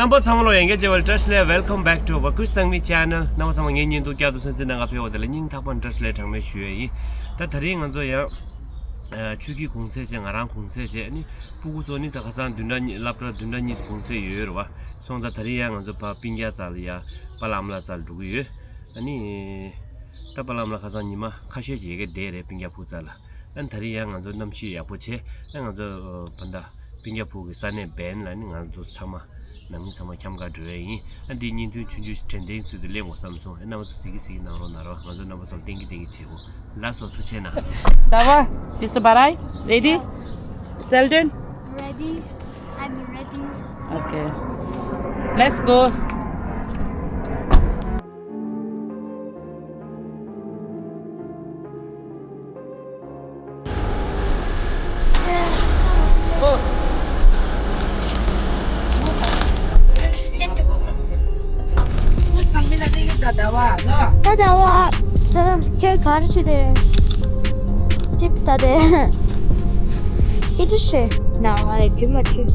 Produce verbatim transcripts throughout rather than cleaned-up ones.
རྣམ་པ་ཚང་མ་ལོ་ཡང་བསྐྱར་བཅར་ལེ། Welcome back to Wakush Tangmi channel. རྣམ་པ་ཚང་མ་ངའི་བརྙན་ཐུང་བསྐྱར་དུ་གསན་གཟིགས་གནང་ག་ཕེབས་པ་དེ་ལ་སྙིང་ཐག་པ་ནས་བཀྲ་ཤིས་བདེ་ལེགས་གྲངས་མེད་ཞུ་ཡས་ཡིན། ད་ད་རིང་ང་ཚོ་ཡང་ཆོས་སྐྱིད་གུང་སེང་བྱས། ང་རང་གུང་སེང་བྱས། ཨ་ནི་སྤུ་གུ་ཚོ་ནི་ད་ཁ་སང་བདུན་ཕྲག་གཉིས་སློབ་གྲྭ་བདུན་ཕྲག་གཉིས་གུང་སེང་ཡོད་རེད་བ། སོང་ཙང་ད་རིང་ཡང་ང་ཚོ་ཕ་སྤུན་ཀྱག་རྩ་ལ་ཡ་པཱ་ལགས་ཨ་མ་ལགས་རྩ་ལ་འགྲོ་གི་ཡོད། ཨ་ནི་ད་པཱ་ལགས་ཨ་མ་ལགས་ཁ་སང་ཉི་མ་ཁ་ཤས་ཅིག་ཡ་གི་བསྡད་རེད་སྤུན་ཀྱག་ཕྲུག་རྩ་ལ། ཨ་ནི་ད་རིང་ཡང་ང་ཚོ་གནམ་གཤིས་ཡག་པོ་བྱས། ཨ་ང་ཚོ་ད་ལྟ་སྤུན་ཀྱག་ཕྲུག་གི་ས་གནས་བན་ལ་ནི་ང་ཚོ་ཚང་མ་ནང་མི་ཚང་མ་འཁྱམ་ག་འགྲོ་ཡས་ཡིན། ཨ་འདིའི་བརྙན་ཐུང་ཆུང་ཆུང་དྲན་རྟེན་ཚུལ་དུ་གླེང་དགོས་བསམ་སོང་། ཨ་རྣམ་པ་ཚོ་གཟིགས་ཀྱི་གཟིགས་ཀྱི་གནང་རོགས་གནང་རོགས། ང་ཚོ་རྣམ་པ་ཚོ་ལ་བསྟན་གྱི་བསྟན་གྱི་བྱེད་དགོས། ལགས་སོ། ཐུགས་རྗེ་གནང་། Dava, bist du bereit? Ready? Selden? Ready. I'm ready. Okay. Let's go. ད་ཟླ་བ། ད་ཁྱོད་ག་རེ་བྱེད་དེ། ཅིབ་ཟ་དེ། སྐད་ཆ་བཤད། ན་བ་རེད་རྒྱུ་མ་ཁྱོད།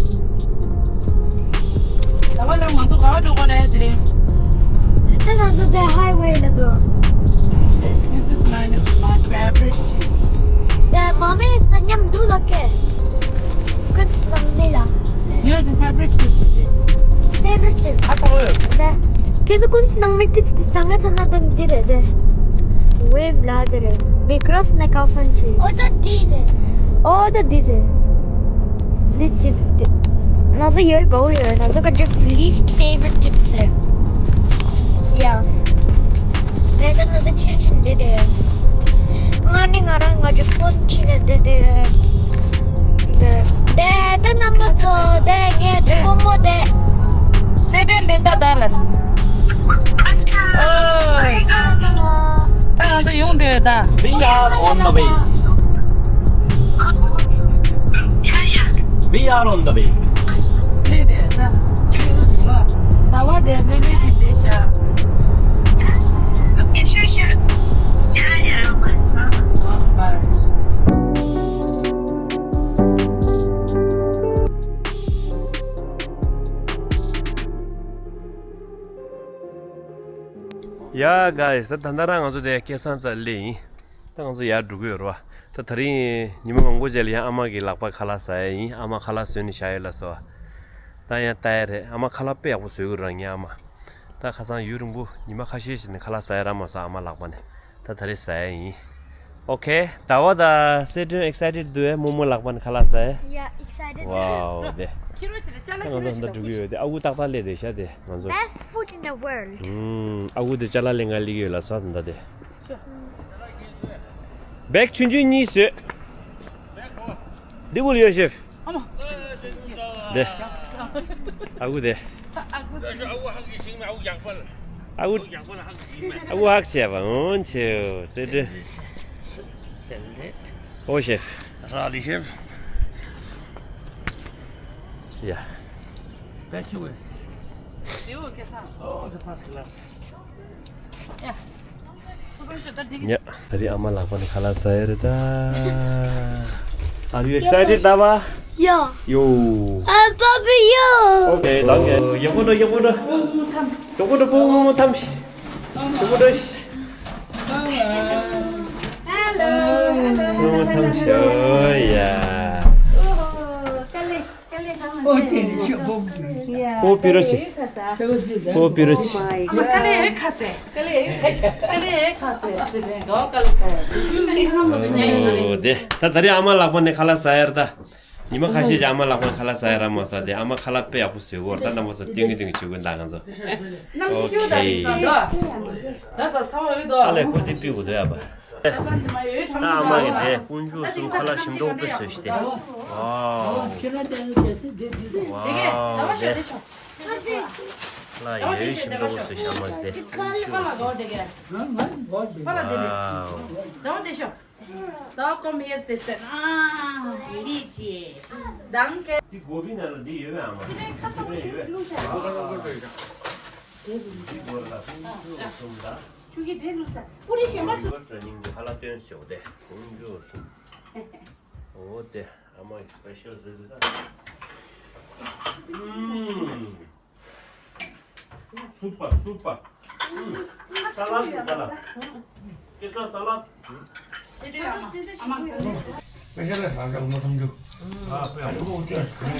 ད་བ་ལ་ང་ཚོ་ག་བ་འགྲོ་གི་རེད་དེ། ད་ང་ཚོ་དེ་highway ལ་འགྲོ། This is my, my favorite. ད་མ་མེད་ས་མཉམ་འདུག་ལ་ཀེ། ཁོ་ཚང་མེད་ལ། ཡོད་དེ་favorite trip་རེད། Favorite trip། ཨ་ཁོ་ཡོད། ད་ཁྱེད་ཚོ་ཀུན་གྱི་ནང་མི་ཀྲིབ་དེ་ཚང་མ་ཚང་མ་དོན་འདི་རེད་དེ། Wave ལ་དེ་རེད། Because ནི་ཀ་ཧྥན་ཆི། ཨོ་ད་འདི་རེད། ཨོ་ད་འདི་རེད། འདི་ཀྲིབ་དེ། ང་ཚོ་ཡོད་གོ་ཡོད། ང་ཚོ་ག་ཀྲིབ་least favorite trip་རེད། Yeah. ད་ད་ང་ཚོ་ཆེ་ཆེ་འདི་རེད། ང་ནི་ང་རང་ང་ཀྲིབ་ཕོན་ཆེ་ནས་འདི་རེད། དེ་དེ་རྣམ་པ་ཚོ་དེ་ངའི་ཕོ་མོ་དེ། དེ་དེ་འདི་ད་ད་ལ། ཨོ། ད་ང་ཚོ་ཡོང་དུས་ད། We are on the way. We are on the way. དེ་དེ་ད། ད་བ་དེ་ལེ་ལེ་ཅིག་བསྡད་ཤག Yeah guys, ད་ད་ལྟ་རང་ང་ཚོ་དེ་སྐལ་བཟང་རྩ་ལ་སླེབས་ཡིན། ད་ང་ཚོ་ཡར་འགྲོ་གི་ཡོད་རེད་བ། ད་ད་རིང་ཉི་མ་མང་པོ་རྗེས་ལ་ཡང་ཨ་མ་གི་ལག་པ་ཁ་ལག་ཟ་ཡ་ཡིན། ཨ་མ་ཁ་ལག་བཟོས་ནས་བཞག་ཡོད་ལ་ཟེར་བ། ད་ཡང་ལྟ་ཡ་རེད། ཨ་མ་ཁ་ལག་དཔེ་ཡག་པོ་བཟོ་གི་རེད་ངའི་ཨ་མ། ད་ཁ་སང་ཡུན་རིང་པོ་ཉི་མ་ཁ་ཤས་ཤིག་ནས་ཁ་ལག་ཟ་ཡ་རག་མ་སོང་ཨ་མ་ལག་པ་ནས། ད་ད་རེས་ཟ་ཡ་ཡིན། Okay, ཟླ་བ་དང་སེ་སྒྲོན་excited འདུག་ཨེ། རྨོ་མོ་ལག་པ་ནས་ཁ་ལག་ཟ་ཡ། Yeah, excited. Wow དེ། ད་ང་ཚོ་འདི་འགྲོ་གི་ཡོད་དེ། ཨ་ཁུ་ཏག་ཏག་སླེབས་བསྡད་ཤག་དེ་ང་ཚོ། Best food in the world. ཨུམ། ཨ་ཁུ་དེ་ཅ་ལག་ལེན་ག་སླེབས་ཀྱི་ཡོད་ལ་ཟ་ད་ལྟ་དེ། བེག་ཆུང་ཆུང་གཉིས་བཟོས། འདི་གུ་ལ་ཡོད་ཤེབ། ཨ་མ། འདི། ཨ་ཁུ་དེ། ཨ་ཁུ། ཨ་ཁུ་ཧག་བྱས་པ་འོན་ཆེའོ་སེ་སྒྲོན། ཨོ་ཤེབ། ཡ། ཡ། ད་རེས་ཨ་མ་ལག་པ་ནས་ཁ་ལག་ཟ་ཡ་རེད་ད། Are you excited, Dava? Yeah. Yo. I'm Papi, yo. Okay, okay. ཡག་པོ་འགྲོ། ཡག་པོ་འགྲོ། ཡག་པོ་འགྲོ། པུ་མོ་ཐམས། ཡག་པོ་འགྲོ། Hello. པུ་མོ་ཐམས། ཨོ་ཡ། ཨོ་དེ་རེད་ཤོག་པོ། པོ་པི་རོ་ཤི། པོ་པི་རོ་ཤི། ཨོ་དེ། ད་ད་རེས་ཨ་མ་ལག་པ་ནས་ཁ་ལག་ཟ་ཡ་རེད་ད། ཉི་མ་ཁ་ཤས་ཀྱི་ཨ་མ་ལག་པ་ནས་ཁ་ལག་ཟ་ཡ་རག་མ་སོང་དེ། ཨ་མ་ཁ་ལག་དཔེ་ཡག་པོ་བཟོས་གོ་རེད་ད། རྣམ་པ་ཚོ་སྟོན་གི་སྟོན་གི་བྱེད་དགོས་ད་ང་ཚོ། གནམ་གཤིས་ཁྱོད་ད་རེད་ད། ད་ས་ཚ་བ་ཡོད་དོ། ཨ་ལས་ཁོ་དེ་པི་གོ་དོ་ཡ་པ། ད་ཨ་མ་གི་དེ་དཀོན་མཆོག་གསུམ་ཁ་ལག་ཞིམ་མདོག་དཔེ་བཟོས་ཤི་དེ། ཝའོ། ཝའོ་དེ། ཁ་ལག་དེ་ཁ་ཟས་དེ་དེ་དེ། དེ་གས་ད་བ་ཤ་དེ་ཆོག་ཁ་ཟས། ཁ་ ཡོད་ཤིང་ཏོག་སུ་ཤ་མ་ཏེ། ཁ་ལ་དོ་དེ་ག་ཁ་ལ་དེ་དེ། Wow. Don't they show? Don't come here, sister. Ah, Luigi. Danke. འདི་གོ་བི་ན་ལ་འདི་ཡོད་པས་ཨ་མ། སི་མེན་ཁ་ཚ་པོ་ཞིག་བླུགས་ཤག་འདི་གོ་ལ་སུམ་ཅུ་སོ་གསུམ་ད། ཆུ་གི་འདྲེ་བླུགས་ཤག་པུ་རི་ཞེ་མ་སུ། ཡུ་ཨེས་ལ་ཉིན་གྱི་ཧ་ལ་སྟོན་ཞོག་དེ་སུམ་ཅུ་སོ་གསུམ། འོ་དེ་ཨ་མ་གི་སི་པེ་ཤལ་བཟོས་འདུག་ད། ཨུམ། སུ་པར་སུ་པར། ཨུམ། ས་ལད་འདུག་ད་ལ། ཀེ་སར་ས་ལད།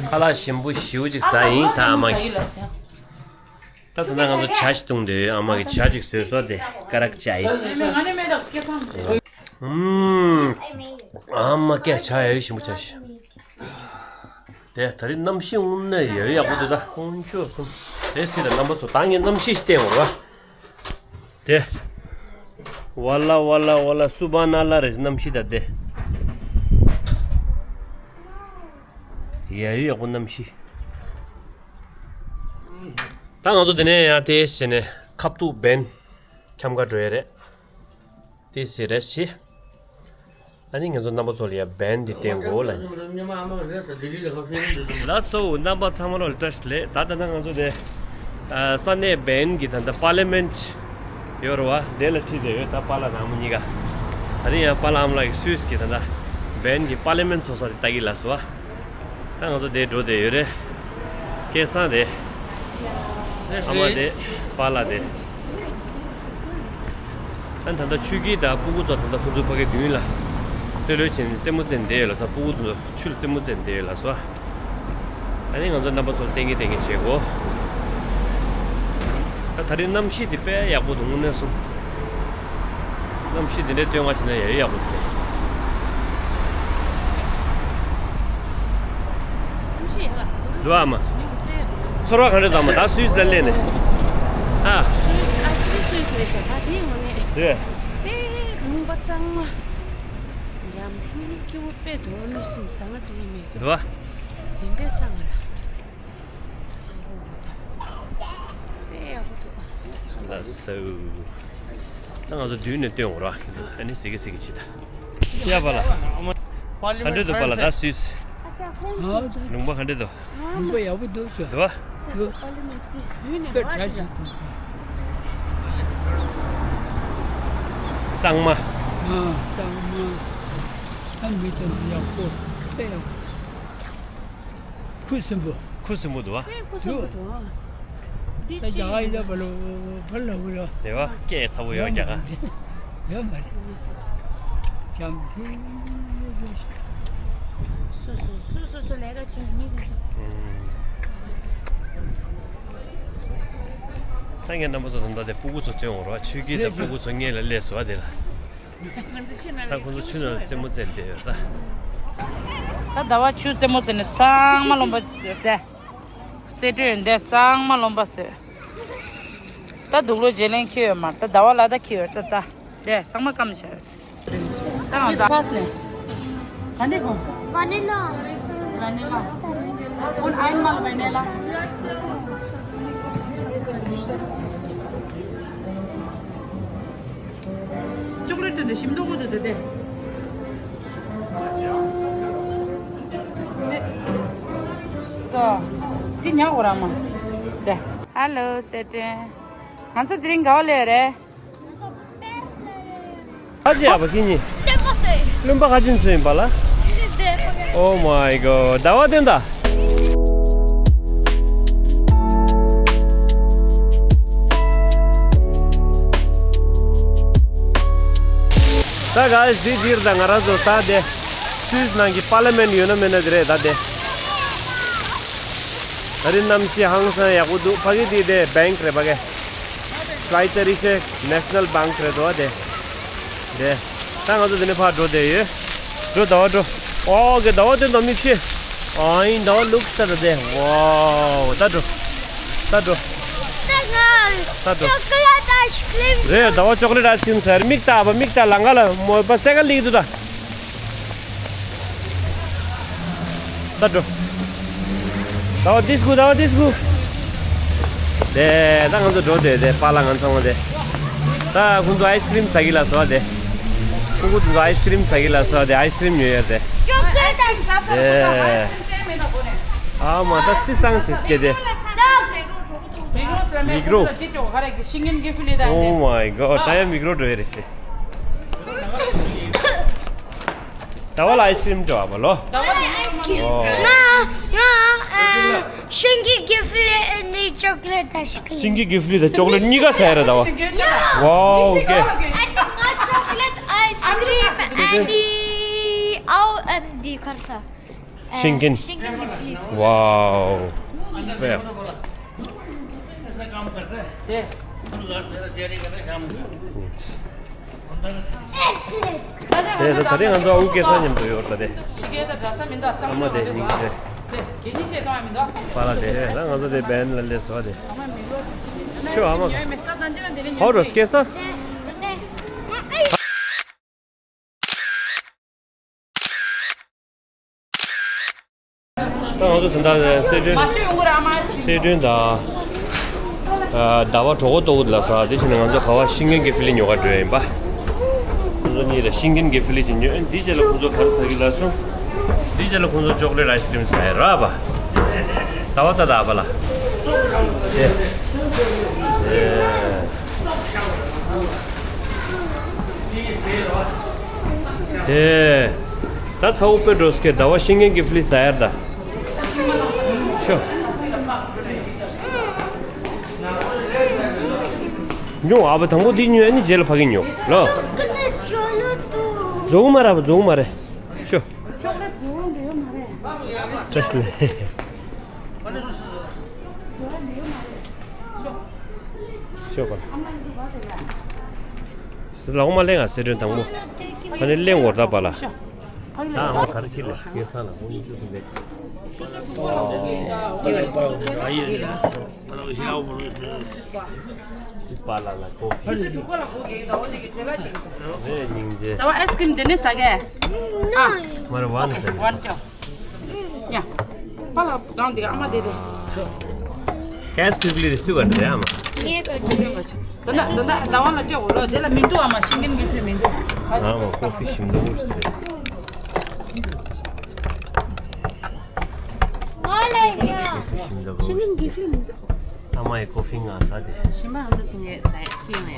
ཁ་ལག་ཞིམ་པོ་ཞེ་པོ་ཅིག་ཟ་ཡིན་ད་ཨ་མ་གིས། ད་ད་ལྟ་ང་ཚོ་ཇ་ཞིག་བཏུང་དུས་ཨ་མ་གིས་ཇ་ཅིག་བཟོས་སོང་དེ་ཀ་རག་ཇ་ཡིན། ཨུམ། ཨ་མ་སྐད་ཇ་ཡ་ཡོད་ཞིམ་པོ་ཇ་ཞིག་དེ་ད་རིང་གནམ་གཤིས་དངོས་གནས་ཡ་ཡག་པོ་འདུག་ད་ཁོང་ཆོས་གསུམ། དེ་སྲིད་ལ་རྣམ་པ་ཚོ་ད་ངས་གནམ་གཤིས་ཤིག་བསྟན་འོང་བ། དེ། ཝ་ལ་ཝ་ལ་ཝ་ལ་སུ་བ་ན་ལ་རེ་གནམ་གཤིས་ད་དེ། ཡ་ཡག་པོ་གནམ་གཤིས། ད་ང་ཚོ་དེ་ནས་ཡང་དེ་བྱས་ནས་ཁབ་ཏུ་བན་འཁྱམ་ག་འགྲོ་ཡ་རེད། དེ་སྲིད་རེད་ཤི། ཨ་ནི་ང་ཚོ་རྣམ་པ་ཚོ་ལ་ཡ་བན་འདི་བསྟན་དགོས་ལ་ནི། ལགས་སོ་རྣམ་པ་ཚང་མ་ལ་བཀྲ་ཤིས་བདེ་ལེགས། ད་ལྟ་ན་ང་ཚོ་དེ་ས་གནས་བན་གྱི་ད་ལྟ་པར་ལི་མེན་ཡོད་རེད་བ། དེ་ལ་ཁྲིད་བསྡད་ཡོད། ད་པཱ་ལགས་དང་ཨ་མ་གཉིས་ཀ་ད་རིང་ཡང་པཱ་ལགས་ཨ་མ་ལགས་ཀྱི་སུད་སི་གི་ད་ལྟ་བན་གྱི་པར་ལི་མེན་ཚོགས་ས་དེ་ལྟ་གི་ལགས་སོ། ད་ང་ཚོ་དེ་འགྲོ་བསྡད་ཡོད་རེད། སྐལ་བཟང་དེ། ཨ་མ་དེ། པཱ་ལགས་དེ། ཨ་ད་ལྟ་ཆོས་སྐྱིད་དང་སྤུ་གུ་ཚོ་ད་ལྟ་ཁོང་ཚོ་ཕ་གི་མདུན་ལ་ལྷོད་ལྷོད་བྱས་ནས་རྩེད་མོ་རྩེ་བསྡད་ཡོད་ལགས་སོ། སྤུ་གུ་ཚོ་ཆུ་ལ་རྩེད་མོ་རྩེ་བསྡད་ཡོད་ལགས་སོ། ཨ་ནི་ང་ཚོ་རྣམ་པ་ཚོར་བསྟན་གྱིན་བསྟན་གྱིན་བྱེད་དགོས། ད་ད་རིང་གནམ་གཤིས་དེ་དཔེ་ཡག་པོ་འདུག་དངོས་གནས་སོང་། གནམ་གཤིས་འདི་འདྲའི་སྟོན་ཁ་བྱས་ན་ཡ་ཡོད་ཡག་པོ་ཞིག་རེད། གནམ་གཤིས་ཡག་ལ་འདུག་ཨ་མ། ཚོར་བ་ག་འདྲ་འདུག་ཨ་མ། ད་སུད་སི་ལ་སླེབས་ནས། ཨ། སུད་སི་ཨ་སུད་སི་སུད་སི་རེད་ཤག་ད་དེ་ཡོང་ནས། དེ། དཔེ་ལུང་པ་གཙང་མ། འཇམ་ཐིང་ཐིང་སྐྱིད་པོ་དཔེ་འདུག་དངོས་གནས་སོང་ཟ་ང་ཟ་གི་མེད། འདུག་ཨ། དེ་འདྲའི་གཙང་མ་ལ། དཔེ་ཡག་པོ་འདུག་ལགས་སོ། ད་ང་ཚོ་མདུན་ནས་སྟོན་འོང་ར། ཨ་ནི་ཟེར་གི་ཟེར་གི་བྱེད་ད། ཡ་པཱ་ལགས། ག་འདྲ་འདུག་པཱ་ལགས་ད་སུད་སི། ལུང་པ་ག་འདྲ་འདུག་ལུང་པ་ཡག་པོ་འདུག་ཤག་འདུག་པ། དཔེ་གྲ་ཞིག་འདུག་གཙང་མ། ཨ་གཙང་མ། ཨ་མི་དང་ཡག་པོ། དཔེ་ཡག་པོ། ཁུ་སིམ་པོ། ཁུ་སིམ་པོ་འདུག་ཨ། ཁུ་སིམ་པོ་འདུག་ཨ། ད་རྒྱ་གར་ཡིན་ན་བ་ལོ་བ་ལོ་བ་ལོ། རེད་བ་སྐད་ཚ་པོ་ཡོད་རྒྱ་གར། ཡོད་མ་རེད། འཇམ་ཐིང་། སུ་སུ་སུ་སུ་སུ་ལས་ཀ་བྱེད་མི་དེ་ཚོ། ད་ངས་རྣམ་པ་ཚོ་དང་ད་དེ་སྤུ་གུ་ཚོ་སྟོན་འོང་ར། ཆོས་སྐྱིད་དང་སྤུ་གུ་ཚོ་སྔས་ལ་སླེབས་སོང་བ་དེ་ལ། ད་ཁོང་ཚོ་ཆུ་ནང་རྩེད་མོ་རྩེ་བསྡད་ཡོད་ད། ད་ཟླ་བ་ཆུ་རྩེད་མོ་རྩེ་ནས་གཙང་མ་རློན་པ་རྩེ། གསེར་ཁྲི་འདི་གཙང་མ་རློན་པ་བཟོས། ད་དུག་ལོག་རྗེས་ལེན་ཁྱེར་ཡོད་མ་རེད། ད་ཟླ་བ་ལ་ད་ཁྱེར་ཡོད་ད་ད། འདི་ཚང་མ་སྐམ་བྱས། ད་ང་ཚོ་ཕ་སི་ནས། ག་འདི་གོ། Vanilla. Vanilla. Und einmal Vanilla. ཅོག་ལེ་ཊི་དེ་ཞིམ་མདོག་པོ་འདུག་དེ་དེ། སོ། དེ་ཉག་འོ་ར་མ། དེ། Hello, Satan. ང་ཚོ་དེ་རིང་ག་བ་སླེབས་རེད། ཨ་ཅེ་ཨ་བ་ཁྱེད་གཉིས། བློན་པོ་སོས། བློན་པོ་ཁ་ཅན་ཚོ་ཡིན་པ་ལ། འདི། Oh my God. ཟླ་བ་སྟོན་ད། ད་ག་ཟི་ཟིར་ད་ང་རང་ཚོ་ད་དེ་སུད་སི་ནང་གི་པར་ལི་མེན་ཡོད་ན་མེད་ན་དེ་རེད་ད་དེ། ད་རིང་གནམ་གཤིས་ཧང་སང་ཡག་པོ་འདུག་ཕ་གི་དེ་དེ་བེང་ཀི་རེད་པ་གི། Schweizerische Nationalbank རེད་འདུག་བ་དེ། དེ། ད་ང་ཚོ་དེ་ནས་ཕར་འགྲོ་བསྡད་ཡོད། འགྲོ་ཟླ་བ་འགྲོ། ཨོ་གི་ཟླ་བ་དེ་འདོ་མི་ཆེ། ཨ་ཡིན་ཟླ་བ་ལུག་ས་རེད་དེ། Wow. ད་འགྲོ། ད་འགྲོ། ད་འགྲོ། Chocolate ice cream. རེད་ཟླ་བ་ཅོག་ལེ་ཊི་ཨའི་སི་ཀི་རིམ་ཟེར། མིག་ལྟ་བ་མིག་ལྟ་ལང་ཀ་ལ་མོ་པ་སེ་ཀ་ལིག་འདུག་ད། ད་འགྲོ། ཟླ་བ་ཏིས་ཀུ་ཟླ་བ་ཏིས་ཀུ། དེ་ད་ང་ཚོ་འགྲོ་དེ་དེ་པཱ་ལགས་ང་ཚང་མ་དེ། ད་ཁོང་ཚོ་ཨའི་སི་ཀི་རིམ་ཟ་གི་ལ་སོ་དེ། ཁོང་ཚོ་ཨའི་སི་ཀི་རིམ་ཟ་གི་ལ་སོ་དེ་ཨའི་སི་ཀི་རིམ་ཉོ་ཡ་དེ། དེ། ཨ་མ་ད་སི་སང་ཆེ་སྐད་དེ། མིག་རོ། Oh my god ད་ཡང་མིག་རོ་འགྲོ་ཡ་རེད་ཤེ། ཟླ་བ་ལ་ཨའི་སི་ཀི་རིམ་འགྲོ་བ་ལོ། ང་ང་ཤིང་གི་གི་ཕི་ལེ་ནི་ཅོག་ལེ་ཊི་ཨའི་སི་ཀི་རིམ། ཤིང་གི་གི་ཕི་ལེ་དང་ཅོག་ལེ་ཊི་གཉིས་ཀ་ཟ་ཡ་རེད་ཟླ་བ། Wow okay ང་ཅོག་ལེ་ཊི་ཨའི་སི་ཀི་རིམ་ཨེན་ཌི་ཨའོ་ཨེམ་ཌི་ཁར་ས། ཤིང་གི། ཤིང་གི་གི་ཕི་ལེ། Wow ཝེ། དེ་ད་རེས་ང་ཚོ་ཨུ་སྐལ་བཟང་མཉམ་དུ་ཡོད་རེད་ད་དེ། ཕྱི་རྒྱལ་དང་འདྲ་ས་མི་འདུག་ཨ་མ་དེ་སྙིང་རྗེ། དེ་གད་སྙིགས་བཅས་གཏོང་ཡ་མི་འདུག་པཱ་ལགས་དེ་ད་ང་ཚོ་དེ་བན་ལ་སླེབས་སོང་དེ། ཨ་མ་མི་འགྲོ། ཤོ་ཨ་མ། ཧོ་རོ་སྐལ་བཟང་། ད་ང་ཚོ་ད་ལྟ་སི་ཁྲོན། སི་ཁྲོན་དང་། ཟླ་བ་གྲོད་ཁོག་ལྟོགས་ལ་ས་དེ་བཞིན་ང་ཚོ་ག་བ་ཤིང་ཀན་གི་ཕི་ལི་ཉོ་ག་འགྲོ་ཡིན་པ། ཁོང་ཚོ་གཉིས་ལ་ཤིང་ཀན་གི་ཕི་ལི་ཅིག་ཉོས། འདི་རྗེས་ལ་ཁོང་ཚོ་ག་རེ་ཟ་གི་ལ་སོང་། འདི་རྗེས་ལ་ཁོང་ཚོ་ཅོག་ལེ་ཊི་ཨའི་སི་ཀི་རིམ་ཟ་ཡ་ར་པ། ཟླ་བ་ད་ད་པ་ལ། དེ། དེ། ད་ཚ་བོ་པེ་ཏྲོ་སི་ཀེ་ཟླ་བ་ཤིང་ཀན་གི་ཕི་ལི་ཟ་ཡར་ད། ཤོ། ཉོ་ཨ་བ་དང་པོ་འདི་ཉོ་ཨ་ནི་རྗེས་ལ་ཕ་གི་ཉོ་ལོ། རྫོགས་མ་ར་བ་རྫོགས་མ་རེད། ཤོ། བཀྲ་ཤིས་ལེ། ཤོ་པ། ལག་མ་ལེན་ང་སེ་དྲོན་དང་པོ། ཨ་ནི་ལེན་འོར་ད་པ་ལ། ད་ཨ་མ་ག་རེ་ཁྱེར་ལ་སྐལ་བཟང་ལ་ཁོང་གཉིས་ཀྱི་ལེགས། པཱ་ལགས་ལ་ཀོ་ཕི། རེད་སྙིང་རྗེ། ཟླ་བ་ཨའི་སི་ཀི་རིམ་དེ་ནས་ཟ་གས། ཨ། མ་རེད་ཝན་ཟ་གས། ཝན་ཅོ། ཡ། པཱ་ལགས་གང་དེ་ག་ཨ་མ་དེ་རེད། ཁེ་སི་ཁུག་ལི་རེད་སུ་ག་རེད་ཨ་མ། ངས་ག་ཟེར་ཡོད་པ་ཆེ། ད་ད་ད་ཟླ་བ་ལ་སྤྲད་འོ་ལོ་དེ་ལ་མི་འདུག་ཨ་མ་ཤིང་ཀན་གི་སེ་མི་འདུག་ཨ་མ་ཀོ་ཕི་ཞིམ་འདུག་ཟེར། ང་ལ་ཡ། ཤིང་ཀན་གི་སེ་མི་འདུག་ཨ་མ་ཡི་ཀོ་ཕི་ང་ཟ་དེ། ཞིམ་པ་ང་ཚོ་དེ་ངས་ཟ་ཡ་ཁྱི་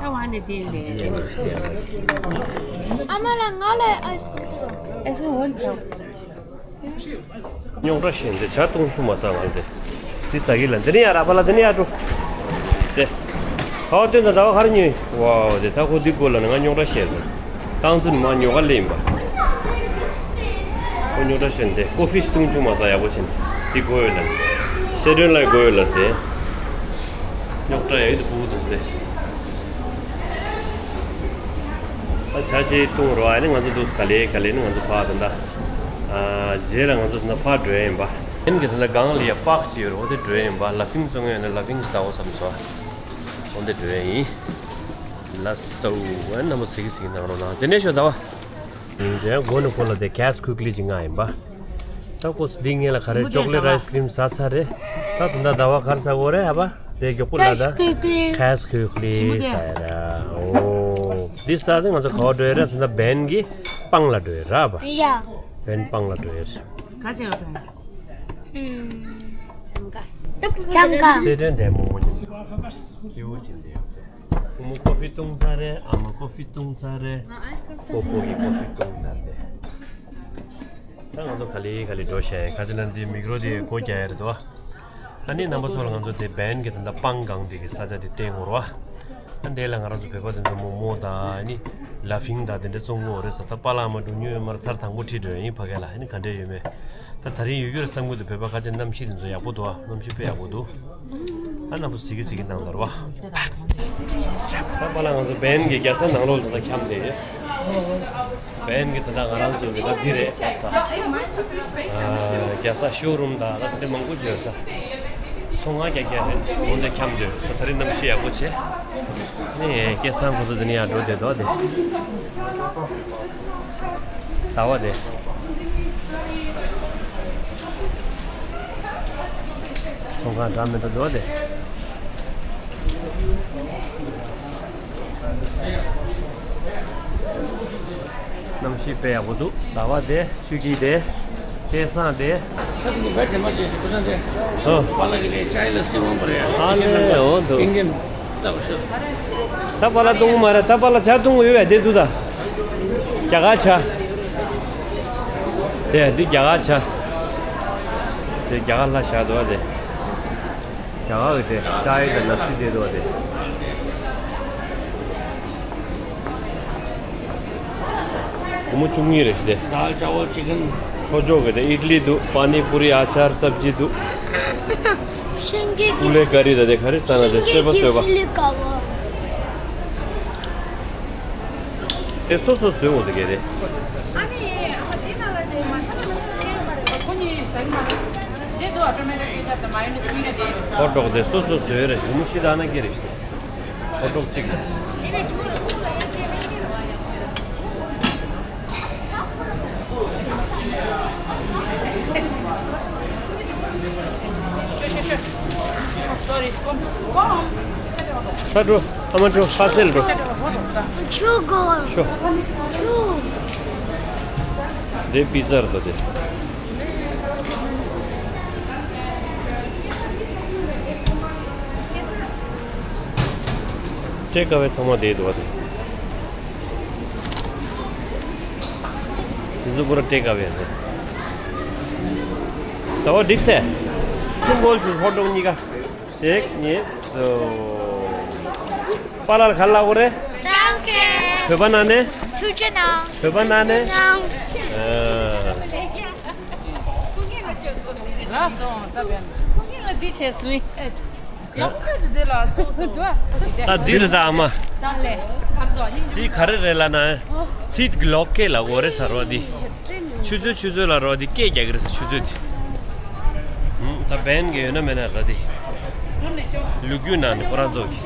ཡོང་ཡ། ད་བ་ནི་དེ་ལས། ཨ་མ་ལ་ང་ལ་ཨའི་སི་ཀྲིམ་དེ་དང་། ཨའི་སི་ཀྲིམ་འོ་ནི་ཟ། རྙོག་དྲ་ཞེ་འདི་ཇ་བཏུང་ཆུ་མ་ཟ་ང་འདི། འདི་ཟ་གི་ལ་འདི་ནི་ཡ་ར་པ་ལ་འདི་ནི་ཡ་འགྲོ། དེ། ཁ་བ་སྟོན་དང་ཟླ་བ་ག་རེ་ཉོས། ཝའོ་དེ་ད་ཁོ་འདི་དགོས་ལ་ནི་ང་རྙོག་དྲ་ཞེ་ཟེར། རྐང་ཚུན་མ་ཉོ་ག་ལེ་ཡིན་པ། ཁོ་རྙོག་དྲ་ཞེ་འདི་ཀོ་ཕི་ཞིག་བཏུང་ཆུ་མ་ཟ་ཡག་པོ་བྱིན། འདི་དགོས་ཡོད་ལ། སེ་དོན་ལ་དགོས་ཡོད་ལ་ཟེར། རྙོག་དྲ་ཡ་ཡོད་དུ་ཕུ་བོ་དུ་ཟེར། ད་ཆ་ཆེ་བཏུང་རོགས་ཨ་ནི་ང་ཚོ་འདུག་ག་ལེ་ག་ལེ་ནི་ང་ཚོ་ཕར་ད་ད། རྗེས་ལ་ང་ཚོ་ད་ཕར་འགྲོ་ཡིན་པ། ཨེམ་གི་ད་ལ་སྒང་ལ་ཡ་པག་ཅིག་ཡོད་རེད་འོ་དེ་འགྲོ་ཡིན་པ་ལ་ཕིང་བཙོང་ཡོད་ན་ལ་ཕིང་ཟ་འོ་བསམ་སོ། འོ་དེ་འགྲོ་ཡིན། ལ་སོ་ཨ་ནི་རྣམ་པ་ཟིག་གི་ཟིག་གནང་རོགས་གནང་དེ་ནས་ཤོད་ད་བ། ཡིན་དེ་མགོ་ནས་ཁོ་ལ་དེ་ཁེ་སི་ཁུག་ལི་ཅིག་ང་ཡིན་པ། ད་ཁོ་འདི་ངེད་ལ་ག་རེ་ཅོག་ལེ་ཊི་ཨའི་སི་ཀྲིམ་ཟ་ཚར་རེད། ད་ད་ད་ཟླ་བ་ག་རེ་ཟ་དགོས་རེད་ཨ་ཕ། དེ་མགྱོགས་པོ་ལ་ད། ཁེ་སི་ཁུག་ལི་ཟ་ཡ་ར། ཨོ། འདི་ཟ་དེ་ང་ཚོ་ག་བ་འགྲོ་ཡ་རེད་ད་ད་བན་གི་སྤང་ལ་འགྲོ་ཡ་ར་ཨ་ཕ། ཡ། བན་སྤང་ལ་འགྲོ་ཡ་རེད། ག་ཅི་ལ་འགྲོ་ཡ། ཨུམ། ལྕང་སྐ། སེ་དོན་དེ་མོ་མོ་ཅིག་སྐྱིད་པོ་ཅིག་འདི་ཡོད་དེ། ཁོ་མོ་ཀོ་ཕི་བཏུང་ཚར་རེད། ཨ་མ་ཀོ་ཕི་བཏུང་ཚར་རེད། ཀོ་ཀོ་གི་ཀོ་ཕི་བཏུང་ཚར་རེད། ད་ང་ཚོ་ག་ལེ་ག་ལེ་འགྲོ་ཤེས་ཁ་ཅིག་ལ་འདི་མིག་རོ་དེ་སྒོ་རྒྱག་ཡ་རེད་དོ། ཨ་ནི་རྣམ་པ་ཚོ་ལ་ང་ཚོ་དེ་བན་གི་ད་ལྟ་སྤང་སྒང་དེ་གི་ས་ཆ་དེ་བསྟན་དགོས་རེད་བ། ཨ་འདི་ལ་ང་རང་ཚོ་བོད་པ་དེ་ཚོ་མོག་མོག་དང་ཨ་ནི་ལ་ཕིང་དང་དེ་འདྲ་བཙོང་དགོས་རེད་ས། ད་པཱ་ལགས་མ་འགྲོ་ཉོས་ཡོད་མ་རེད། ཚར་དང་པོ་ཁྲིད་འགྲོ་ཡ་ཡིན་ཕ་གི་ལ། ཨ་ནི་ག་འདྲས་ཡོད་མེད། ད་ད་རིང་ཡོད་རྒྱུ་རེད་བསམ་གི་འདུག་བོད་པ་ཁ་ཆེ་གནམ་གཤིས་དེ་ཚོ་ཡག་པོ་འདུག་ཨ། གནམ་གཤིས་དཔེ་ཡག་པོ་འདུག་ཨ། རྣམ་པ་གཟིགས་གི་གཟིགས་གི་གནང་དར་བ། ད་པཱ་ལགས་ང་ཚོ་བན་གི་རྒྱལ་ས་ནང་ལོགས་ལ་ད་འཁྱམས་ཏེ། བན་གི་ད་ལྟ་ང་རང་ཚོ་གི་ད་འདི་རེད་རྒྱལ་ས། ཨ། རྒྱལ་ས་ཤོ་རུམ་ད་ད་དེ་མང་པོ་ཅིག་ཡོད་ས། ཚོང་ཁང་རྒྱག་རྒྱག་རེད་འོན་ཏེ་འཁྱམས་འདུག་ད་ད་རིང་གནམ་གཤིས་ཡག་པོ་བྱས། ནི་སྐལ་བཟང་ཁོ་ཚོ་དེ་ནས་ཡར་འགྲོ་བསྡད་འདུག་དེ། ཟླ་བ་དེ། ཚོང་ཁང་འདྲ་མི་འདྲ་འདུག་དེ། གནམ་གཤིས་དཔེ་ཡག་པོ་འདུག་ཟླ་བ་དེ། ཆུ་སྐྱིད་དེ། སྐལ་བཟང་དེ། ཨོ། ཨ་ལེ། འོ་འདུག་ད་པཱ་ལགས་བཏུང་གི་མ་རེད། ད་པཱ་ལགས་ཇ་བཏུང་གི་ཡོད་པས། དེ་འདུག་ད། རྒྱ་གར་ཇ། དེ་འདི་རྒྱ་གར་ཇ། དེ་རྒྱ་གར་ལྷ་བཞག་འདུག་པ་དེ། རྒྱ་གར་གྱི་དེ་ཅའི་དང་ལ་སི་དེ་འདུག་པ་དེ། སྒོར་མོ་བཅུ་གཉིས་རེད་ཤག་དེ། दाल चावल चिकन། ལྷོ་ཕྱོགས་ཀྱི་དེ་ཨིད་ལི་འདུག་པ་ནི་པུ་རི། ཨ་ཅར། སབ་ཇི་འདུག་ཤིང་ཀེ་ཀུ་ལེ་ཀ་རི་དང་དེ་ག་རེ་ཟ་ན་དེ་བཟོས་པ་བཟོས་པ། དེ་སོ་སོ་བཟོས་འོང་དེ་གས་རེད། ཨ་ནི་ཨ་མ་དེ་ནང་ལ་དེ་མ་ས་ལ་མ་ས་ལ་དེ་ཡོད་མ་རེད། ཁོ་གཉིས་ཟ་གི་མ་རེད། དེ་ཚོ་ཨ་ཊོ་མེ་ཊོ་ཀེ་ཆབ་དང་མ་ཡོ་ནེ་སི་གཉིས་ཀ་དེ་ཡོད། ཧོ་ཊོག་དེ་སོ་སོ་བཟོས་རེད། སྒོར་མོ་བཞི་དང་ཨ་ན་ཀེ་རེད་ཤག་ཧོ་ཊོག་གཅིག་ལ། ས་འགྲོ། ཨ་མ་འགྲོ། ཁ་ཟས་འགྲོ། ཆུ་དགོས། ཆུ། ཆུ། དེ་པི་ཛ་རེད་དེ། ཊེག་ཨ་ཝེ་ཚང་མ་དེ་འདུག་པ་དེ། དེ་ཚོ་པུ་ར་ཊེག་ཨ་ཝེ་རེད། ད་བ་འགྲིག་སེ། གསུམ་བཀོལ་ཚེ་ཧོ་ཊོག་གཉིས་ཀ། གཅིག་གཉིས། གསུམ། པཱ་ལགས་ག་རེ་ལབ་དགོས་རེད། Danke། བོད་པ་ན་ནས། ཐུགས་རྗེ་གནང་། བོད་པ་ན་ནས། གནང་། ཨ། ལགས་སོ། ས་བན། ཁོ་གཉིས་ལ་འདི་བྱས་སོང་། ཡག་པོ་འདུག་དེ་ལ་སོ་སོ། ད་འདི་རེད་ད་ཨ་མ། ད་ལས། གར་དོ་ནི། འདི་ག་རེ་རེད་ལབ་ན། ཚིད་ལོག་ཀེ་ལ་འོ་རེད་ཟེར་བ་འདི། ཆུ་ཚོད་ཆུ་ཚོད་ལ་རོ་འདི་སྐད་རྒྱག་གི་རེད་ཟེར། ཆུ་ཚོད་འདི། ཧུམ། ད་བན་གི་ཡོད་ན་མེད་ན་ར་འདི། ལུ་གུ་ནང་ནས་ཁོ་རང་ཚོ་གི།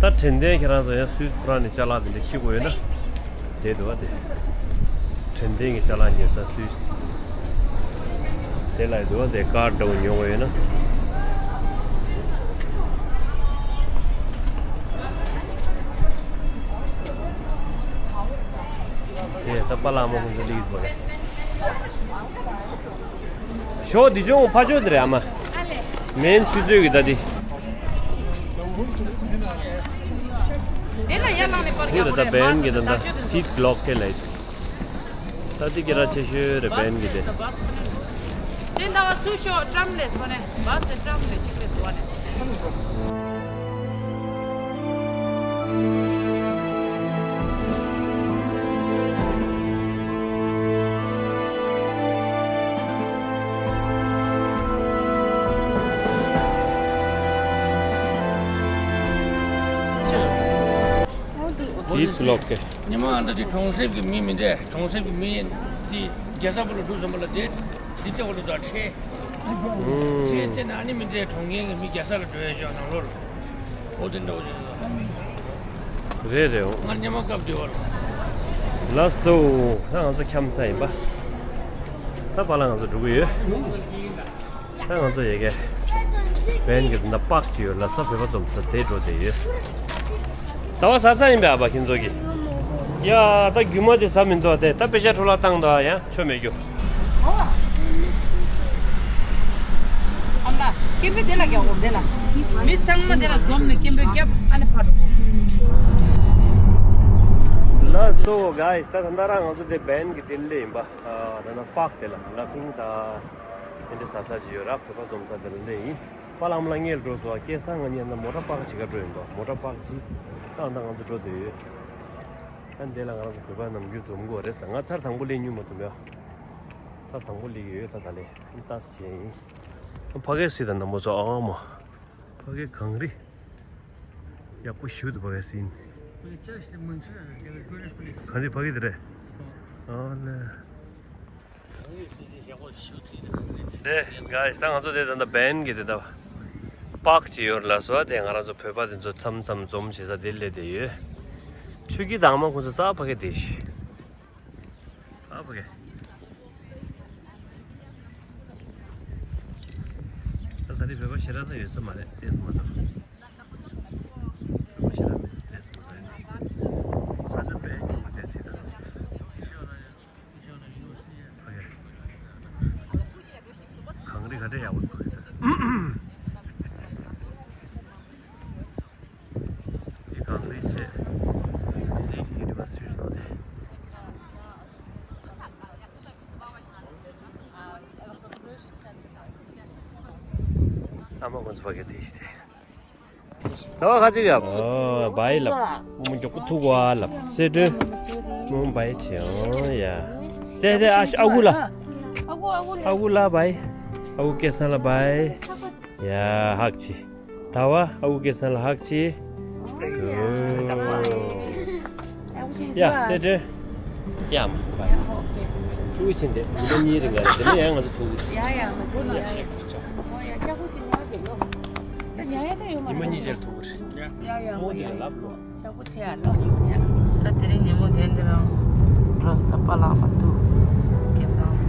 ད་དྲན་རྟེན་ཁྱེད་རང་ཚོ་ཡང་སུད་སི་ཁོ་རང་ནས་ཅ་ལག་དེ་འདྲ་འཁྱེར་དགོས་ཡོད་ན། དེ་འདུག་པ་དེ། དྲན་རྟེན་གྱི་ཅ་ལག་ཉོ་ས་སུད་སི། དེ་ལ་འདུག་པ་དེ། ཀར་འདྲ་བོ་ཉོ་དགོས་ཡོད་ན། དེ་ད་པཱ་ལགས་མོ་ཁོང་ཚོ་ལིག་པ་རེད། ཞོ་འདི་ཅུང་ཕ་ཆོས་དེ་རེད་ཨ་མ། མེན་ཆུ་ཚོད་ཀྱི་ད་འདི། དེ་ལ་ཡར་ལངས་ནས་པར། འདི་རེད་ད་བན་གྱི་ད་ད་ཚིད་ལོག་ཀེ་ལ་ཡིན། ད་འདི་སྐད་གྲགས་ཆེ་ཤོས་རེད་བན་གྱི་དེ། དེ་ཟླ་བ་ཚུར་ཤོག་ཊམ་ལས་སོ་ནས། བ་སེ་ཊམ་ལས་ཅིག་ལས་སོ་ནས། ཚིད་ལོག་ཀེ། ཉི་མ་འདི་དེ་གྲོང་གསེབ་ཀྱི་མི་མི་འདྲ། གྲོང་གསེབ་ཀྱི་མི་དེ་རྒྱལ་ས་བོ་ལ་འགྲོ་བསམ་པ་ལ་དེ་འདི་ལྟ་བུ་ལ་ད་ཁྲལ། ཁྲལ་དེ་ན་ནི་མི་འདྲ། གྲོང་ཁྱེར་གྱི་མི་རྒྱལ་ས་ལ་འགྲོ་ཡ་ཞོག་ནང་ལོགས་ལ། འོ་དེ་འདྲ་བོ་ཞིག་རེད། རེད་རེད། འོ་ང་ཉི་མ་སྐབས་དེ་བ་ལ། ལགས་སོ། ད་ང་ཚོ་འཁྱམས་ཚར་ཡིན་པ། ད་པཱ་ལགས་ང་ཚོ་འགྲོ་གི་ཡོད། ད་ང་ཚོ་ཡ་གི་བན་གྱི་ད་པཱག་ཅིག་ཡོད་ལ། ས་བོད་པ་འཛོམས་ས་དེ་འགྲོ་བསྡད་ཡོད། ཟླ་བ་ཟ་ས་ཡིན་པས་ཨ་ཕ་ཁྱེད་ཚོ་གི། ཡ་ད་རྒྱུ་མ་དེ་ཟ་མི་འདུག་དེ། ད་པེ་ཤ་འཕྲོ་བརླག་བཏང་འདུག་ཨ། ཡ་ཆོ་མེད་རྒྱུ། ཨ་མ་སྐད་འབོད་དེ་ལ་རྒྱག་དགོས། དེ་ལ་མི་ཚང་མ་དེ་ལ་འཛོམས་ནས་སྐད་འབོད་རྒྱབ། ཨ་ནི་ཕར་འགྲོ། ལགས་སོ་གྷའིས། ད་ད་ལྟ་རང་ང་ཚོ་དེ་བན་གྱི་དེ་སླེབས་ཡིན་པ། ད་ད་པཱག་དེ་ལ་ལ་ཕིང་ད། དེ་འདྲ་ཟ་ས་ཅིག་ཡོད་ར། བོད་པ་འཛོམས་ས་དེ་ལ་སླེབས་ཡིན། པཱ་ལགས་ཨ་མ་ལགས་སྔོན་འགྲོ་སོང་། སྐལ་བཟང་ང་གཉིས་ད་མོ་ཊ་པཱག་བྱེད་ག་འགྲོ་ཡིན་པ། མོ་ཊ་པཱག་བྱེད། ད་ད་ང་ཚོ་འགྲོ་བསྡད་ཡོད། ཨ་འདི་ལ་ང་རང་ཚོ་བོད་པ་ནམ་རྒྱུན་འཛོམས་ཀྱི་ཡོད་རེད་ཟེར། ང་ཚར་དང་པོ་སླེབས་མྱོང་མ་འདུག་མེད། ཚར་དང་པོ་སླེབས་ཀྱི་ཡོད། ད་ད་ལས་ལྟ་བྱས་ཡིན། ཕ་གིར་སྲིད་དང་ནང་པོ་ཚོ་ཨ་མ། ཕ་གི་གངས་རི། ཡག་པོ་ཞིག་འདུག་ཕ་གི་སྲིད། གངས་རི་ཕ་གི་དེ་རེད། ཨ་ལེ། དེ་གྷའིས། ད་ང་ཚོ་དེ་ད་ལྟ་བན་གྱི་དེ་ད་པཱག་ཅིག་ཡོད་ལ་སོ། དེ་ང་རང་ཚོ་བོད་པ་དེ་ཚོ་མཚམས་མཚམས་འཛོམས་བྱེད་ས་དེ་སླེབས་བསྡད་ཡོད། ཆུ་སྐྱིད་དང་ཨ་མ་ཁོང་ཚོ་ས་ཕ་གི་དེ་ཤི། ཨོ་ཁེ། ད་ད་རེས་བོད་པ་ཞེ་དྲག་ད་ཡོད་ས་མ་རེད། བལྟས་ས་མ་གཏོགས། བོད་པ་ཞེ་དྲག་བལྟས་ས་མ་རེད། ས་ཆ་དཔེ་སྙིང་པོ་དེ་ཞིག་ད། ཨོ་ཁེ། གངས་རི་ག་འདྲ་ཡག་པོ་འདུག་ད། འདི་གངས་རི་བྱས། འདི་ཡུ་ནི་ཝར་སི་ཊི་རེད་འདུག་སྟེ། ཨ་མ་ཁོང་ཚོ་ཕ་གི་དེ་ཞིག་སྟེ། ད་བ་ཁ་ཅིག་ཡབ། ཨོ་བའི་ལབ། མོ་མོ་མགྱོགས་པོ་ཐུག་བ་ལབ། སེ་ཏྲེ། མོ་བའི་ཆེ་ཨོ་ཡ། དེ་དེ་ཨ་ཨ་ཁུ་ལ། ཨ་ཁུ་ཨ་ཁུ་ལ་བའི། ཨ་ཁུ་སྐལ་བཟང་ལ་བའི། ཡ་ཧག་ཅི། ད་བ་ཨ་ཁུ་སྐལ་བཟང་ལ་ཧག་ཅི། ཡ་སེ་ཏྲེ། ཡ་མ་བའི། ཐུག་ཕྱིན་ཏེ་ཉི་མ་གཉིས་རིང་ལ་དེ་ནས་ཡང་ང་ཚོ་ཐུག་ཡ་ཡ་ང་ཚོ་ཡ་ཤེས་ཐུག་ཅག་ཉི་མ་གཉིས་རྗེས་ཐུག་རེད། ཡ་ཡ་མོ་དེ་ལབ་ལོ། ལྕགས་པོ་ཆེ་ཡ་ལོ། ད་དེ་རིང་ཉིན་མོ་དེ་འདི་རང་། འགྲོ་སྟབས་པ་ལག་མ་ཐུག་སྐལ་བཟང་